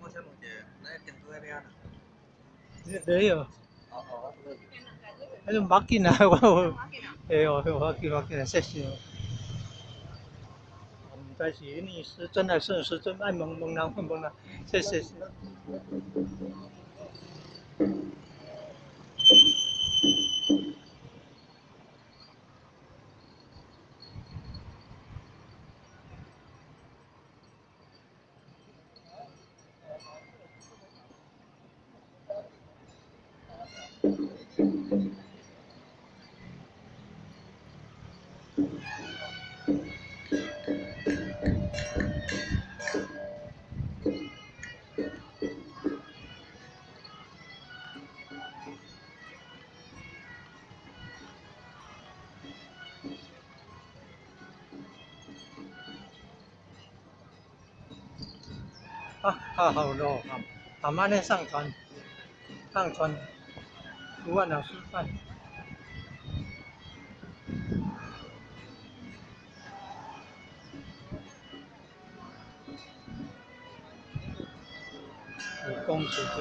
我想問一下，咱定做喺邊啊？沒有。哦哦，彼種無要緊啊，我會哦，無要緊，無要緊，謝謝。毋知是逆時針還是順時針，愛問問人，問問人，謝謝。啊，啊好咯，好，慢慢上傳，上傳，盧萬老師飯。有講時間。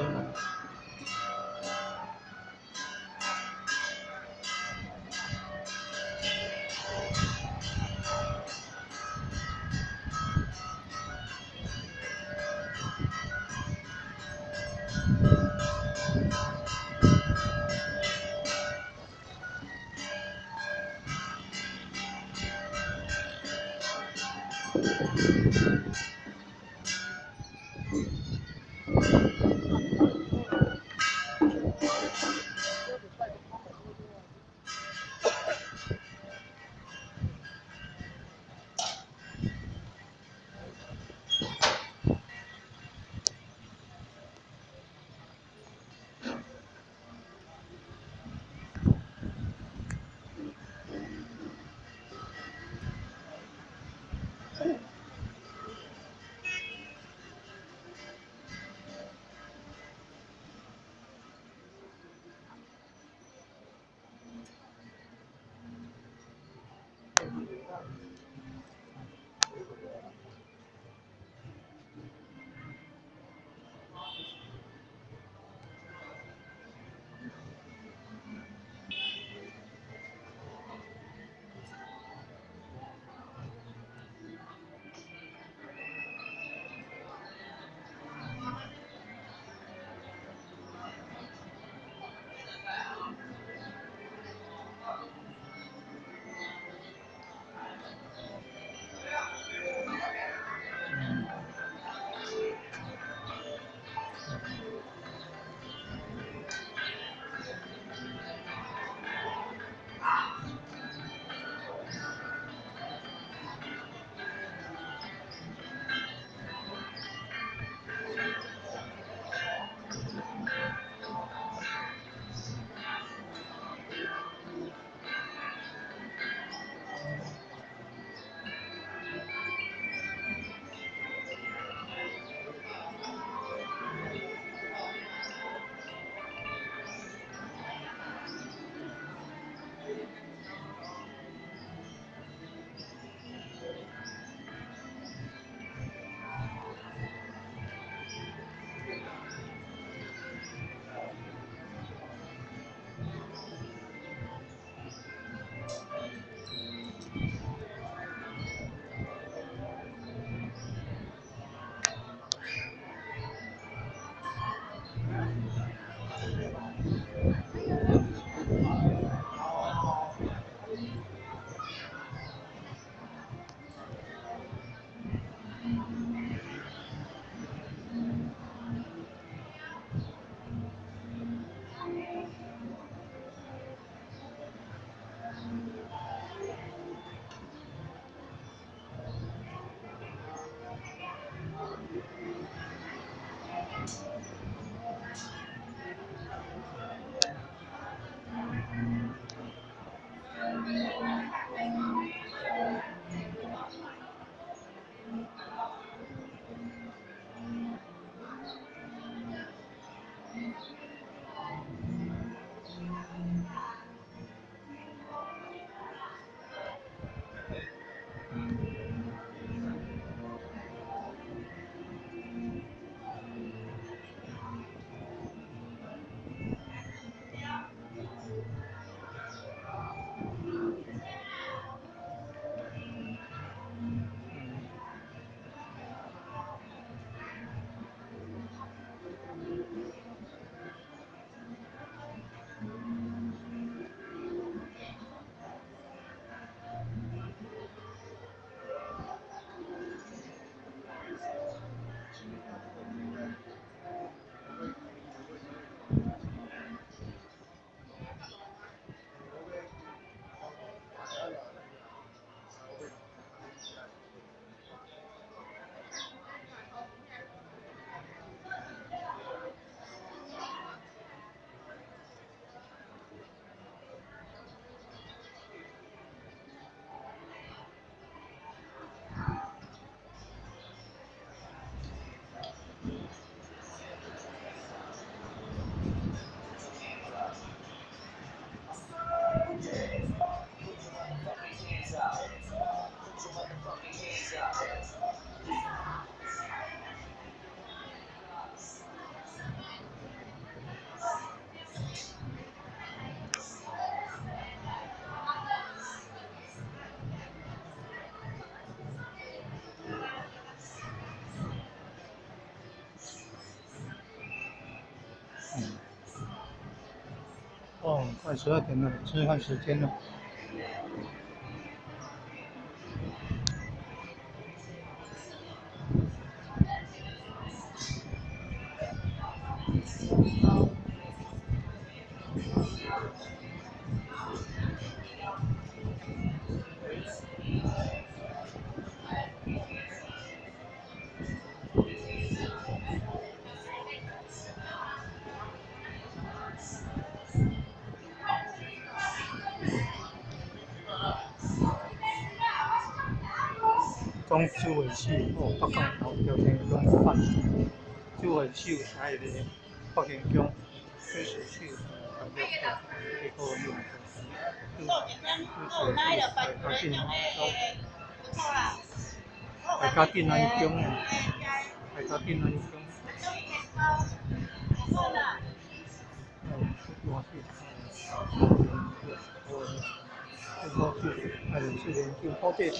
哦，快12點了，吃飯時間了。講周慧秀哦，北港頭朝天宮拜，周慧秀是彼个北天宮，水水秀台北这个有水水秀大家镇大家镇安宫，大家镇安宫。哦，我是，哦，我是，还是连就好这边。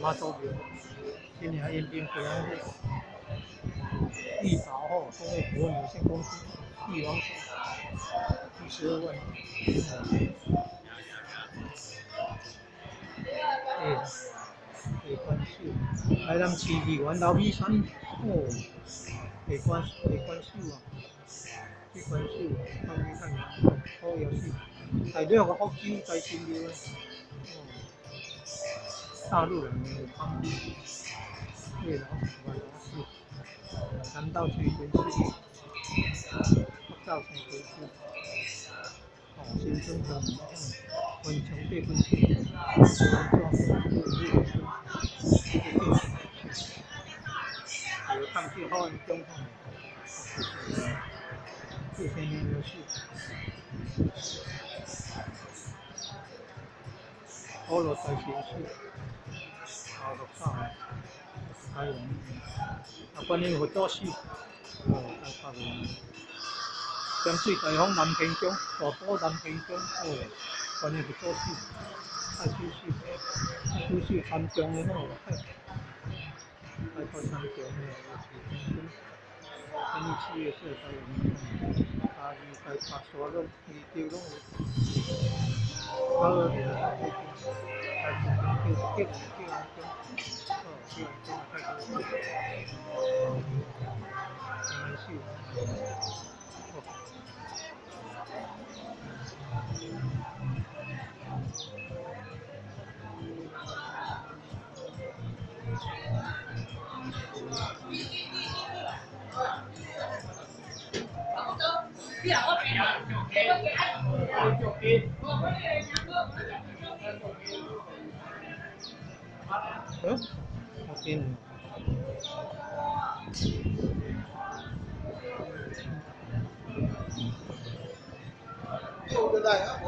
媽祖廟，今年迎賓回安會，易寶吼工業股份有限公司，易王所，12萬。欸，地關秀，台南市議員劉美珊，哦，地關地關秀啊，地關秀，劉美珊，好也是，大兩個福州大神廟的，哦。大陸人民幫月老萬老師，南道區原勢力，北道生區哦，新莊站，溫泉八分區，安怎分有探去好安中吼，四千年的事。好罗大神寺。啊，六三，台湾，啊，观音佛祖寺，哦，台北的，咸水台风南天宫，大埔南天宫，哦，观音佛祖寺，太子寺，太子寺参将的吼，台北参将的，是天宫，今年7月四台湾，啊，二台北沙拢，二中拢有，啊，台嗯，我见。我。